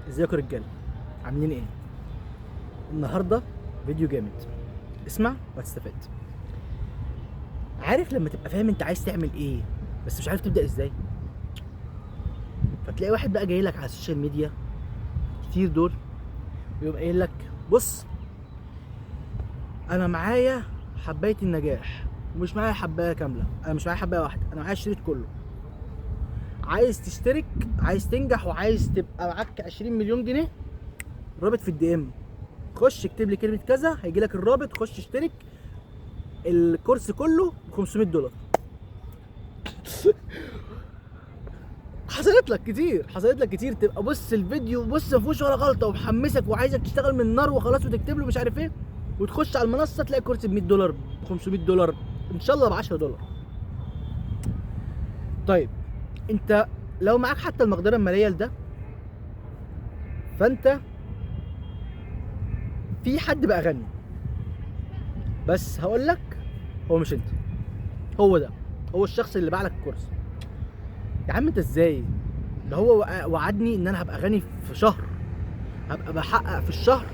ازيكم يا رجاله، عاملين ايه؟ النهارده فيديو جامد، اسمع وهتستفاد. عارف لما تبقى فاهم انت عايز تعمل ايه بس مش عارف تبدا ازاي؟ فتلاقي واحد بقى جاي لك على ال social media كتير دول ويقوم قايل لك بص انا معايا حبايه النجاح ومش معايا حبايه كاملة، انا مش معايا حبايه واحدة، انا معايا الشريط كله. عايز تشترك، عايز تنجح، وعايز تبقى معاك 20 مليون جنيه، رابط في ال DM، خش اكتب لي كلمة كذا هيجي لك الرابط، خش اشترك الكورس كله ب $500. حصلت لك كتير، حصلت لك كتير. تبقى بص الفيديو، بص ما فيهوش ولا غلطه، ومحمسك وعايزك تشتغل من النار وخلاص وتكتب له مش عارف ايه، وتخش على المنصة تلاقي كورس ب $100، ب $500، ان شاء الله ب $10. طيب انت لو معاك حتى المقدرة المالية لده، فانت في حد بقى غني، بس هقول لك هو مش انت، هو ده، هو الشخص اللي باع لك الكورس. يا عم انت ازاي؟ ده هو وعدني ان انا هبقى غني في شهر، هبقى بحقق في الشهر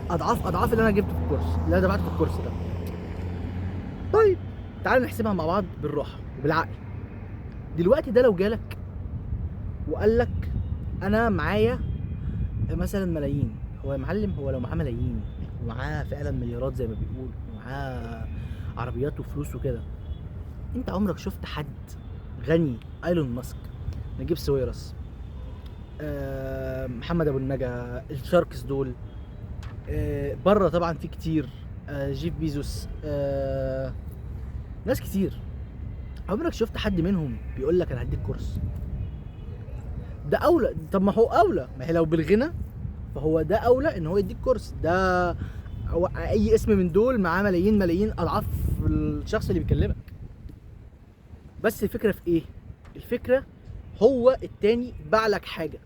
اضعاف اضعاف اللي انا جبته في الكورس، اللي انا دفعته في الكورس ده. طيب تعالوا نحسبها مع بعض بالراحة وبالعقل. دلوقتي ده لو جالك وقال لك انا معايا مثلا ملايين، هو يا معلم هو لو معاه ملايين ومعاه فعلا مليارات زي ما بيقول، ومعاه عربيات وفلوس وكده، انت عمرك شفت حد غني؟ ايلون ماسك، نجيب ساويرس، محمد ابو النجا، ال sharks دول، بره طبعا في كتير، جيف بيزوس، ناس كتير. عمرك شفت حد منهم بيقول لك انا هديك كورس؟ ده اولى. طب ما هو اولى، ما هي لو بالغنى فهو ده اولى ان هو يديك كورس. ده هو اي اسم من دول معاه ملايين ملايين اضعاف الشخص اللي بيكلمك. بس الفكرة في ايه؟ الفكرة هو التاني باع لك حاجة،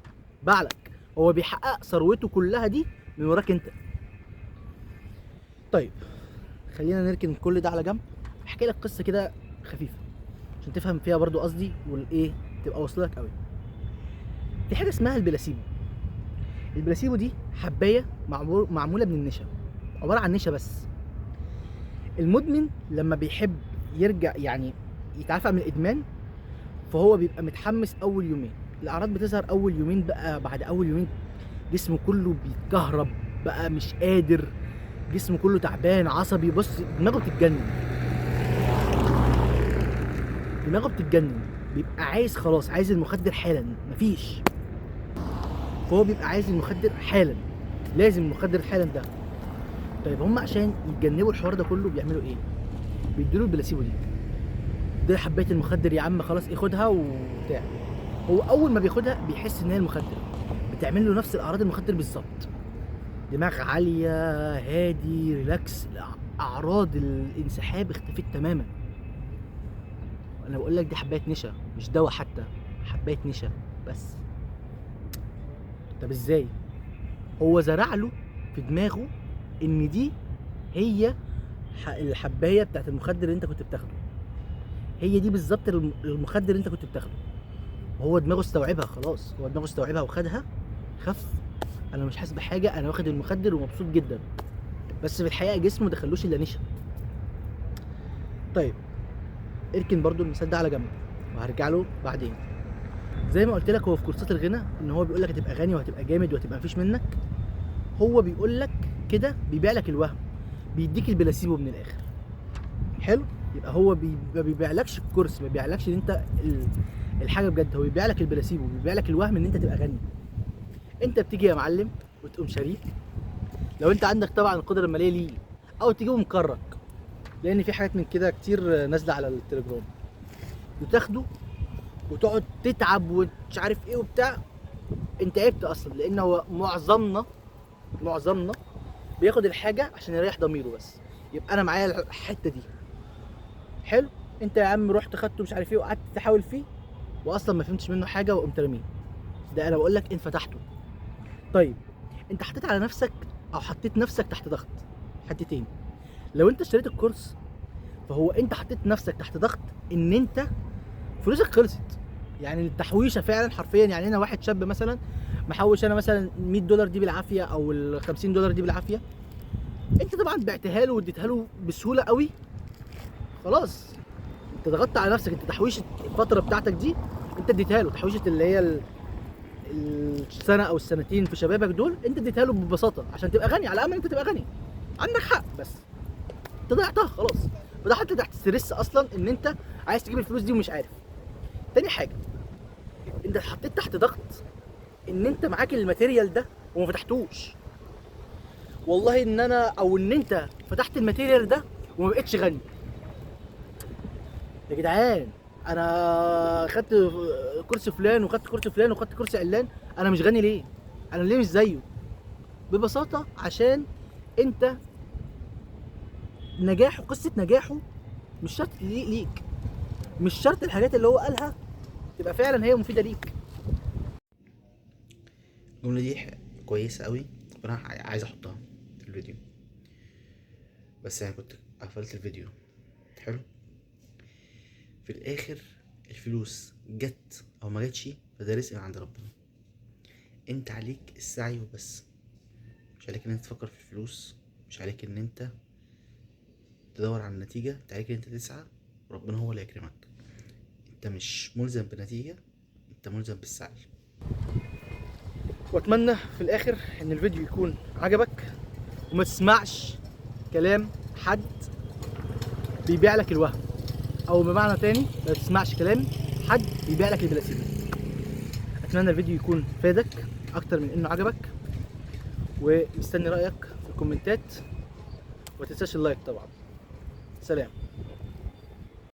باع لك، هو بيحقق ثروته كلها دي من وراك انت. طيب خلينا نركن كل ده على جنب، احكي لك قصة كده خفيفة عشان تفهم فيها برضو قصدي والايه تبقى واصله لك قوي. في حاجة اسمها البلاسيبو. البلاسيبو دي حبايه معمولة من النشا، عبارة عن نشا بس. المدمن لما بيحب يرجع يعني يتعافى من الادمان، فهو بيبقى متحمس اول يومين، الاعراض بتظهر اول يومين، بقى بعد اول يومين جسمه كله بيتكهرب بقى، مش قادر، جسمه كله تعبان، عصبي، بص دماغه بتتجنن، دماغه بتتجنن، بيبقى عايز خلاص، عايز المخدر حالا، مفيش. فهو بيبقى عايز المخدر حالا، لازم المخدر حالا ده. طيب هم عشان يتجنبوا الحوار ده كله بيعملوا ايه؟ بيدوا له البلاسيبو دي، دي حبايه المخدر يا عم خلاص اخدها وبتاع. هو اول ما بياخدها بيحس ان هي المخدر، بتعمل له نفس الاعراض المخدر بالظبط، دماغ عالية، هادي، relax، اعراض الانسحاب اختفت تماما. انا بقول لك دي حبايه نشا، مش دواء حتى، حبايه نشا بس. طب ازاي؟ هو زرع له في دماغه ان دي هي الحبايه بتاعت المخدر اللي انت كنت بتاخده، هي دي بالظبط المخدر اللي انت كنت بتاخده. وهو دماغه استوعبها خلاص، هو دماغه استوعبها وخدها، خف، انا مش حاسس بحاجة، انا واخد المخدر ومبسوط جدا، بس في الحقيقة جسمه ما دخلوش الا نشا. طيب اركن برضو المثال ده على جنب وهرجع له بعدين. زي ما قلت لك هو في كورسات الغنى ان هو بيقول لك هتبقى غني وهتبقى جامد وهتبقى مفيش منك، هو بيقول لك كده، بيبيع لك الوهم، بيديك البلاسيبو من الاخر. حلو، يبقى هو ما بيبيعلكش الكورس، ما بيبيعلكش ان انت الحاجة بجد، هو بيبيع لك البلاسيبو، بيبيع لك الوهم ان انت تبقى غني. انت بتيجي يا معلم وتقوم شاريه، لو انت عندك طبعا القدرة المالية ليه، او تجيبه مكرك، لان في حاجات من كده كتير نازله على التليجرام، وتاخده وتقعد تتعب ومش عارف ايه وبتاع. انت عبت اصلا، لان هو معظمنا بياخد الحاجة عشان يريح ضميره بس، يبقى انا معايا الحتة دي. حلو، انت يا عم رحت خدته مش عارف ايه وقعدت تحاول فيه واصلا ما فهمتش منه حاجة وقمت راميه. ده انا بقول لك ان فتحته. طيب انت حطيت على نفسك او حطيت نفسك تحت ضغط حتتين. لو انت اشتريت الكورس فهو انت حطيت نفسك تحت ضغط ان انت فلوسك خلصت، يعني التحويشه فعلا حرفيا. يعني انا واحد شاب مثلا محوش انا مثلا $100 دي بالعافية او ال $50 دي بالعافية، انت طبعا بعتها له واديتها له بسهولة قوي، خلاص انت ضغطت على نفسك. انت تحويشه الفترة بتاعتك دي انت اديتها له، تحويشه اللي هي السنة او السنتين في شبابك دول انت اديتها له ببساطة عشان تبقى غني، على امل انت تبقى غني. عندك حق، بس انت ضيعتها خلاص، وده حتى تحت stress اصلا ان انت عايز تجيب الفلوس دي ومش عارف. تاني حاجة، انت اتحطيت تحت ضغط ان انت معاك ال material ده وما فتحتوش، والله ان انا او ان انت فتحت ال material ده وما بقتش غني. يا جدعان انا خدت كورس فلان وخدت كورس فلان وخدت كورس علان، انا مش غني ليه؟ انا ليه مش زيه؟ ببساطة عشان انت نجاحه، قصة نجاحه مش شرط تليق ليك، مش شرط الحاجات اللي هو قالها تبقى فعلا هي مفيدة ليك. الجملة دي كويسة قوي، فانا عايز احطها في الفيديو، بس انا كنت قفلت الفيديو. حلو، في الاخر الفلوس جت او ما جتش فده رزق من عند ربنا، انت عليك السعي وبس، مش عليك ان انت تفكر في الفلوس، مش عليك ان انت تدور على النتيجة، انت عليك ان انت تسعى وربنا هو اللي يكرمك. انت مش ملزم بنتيجة، انت ملزم بالسعي. واتمنى في الاخر ان الفيديو يكون عجبك، وما تسمعش كلام حد بيبيع لك الوهم، او بمعنى تاني ما تسمعش كلام حد بيبيع لك البلاسيبو. اتمنى الفيديو يكون فادك اكتر من انه عجبك، ومستني رايك في الكومنتات، وما تنساش ال like طبعا. سلام.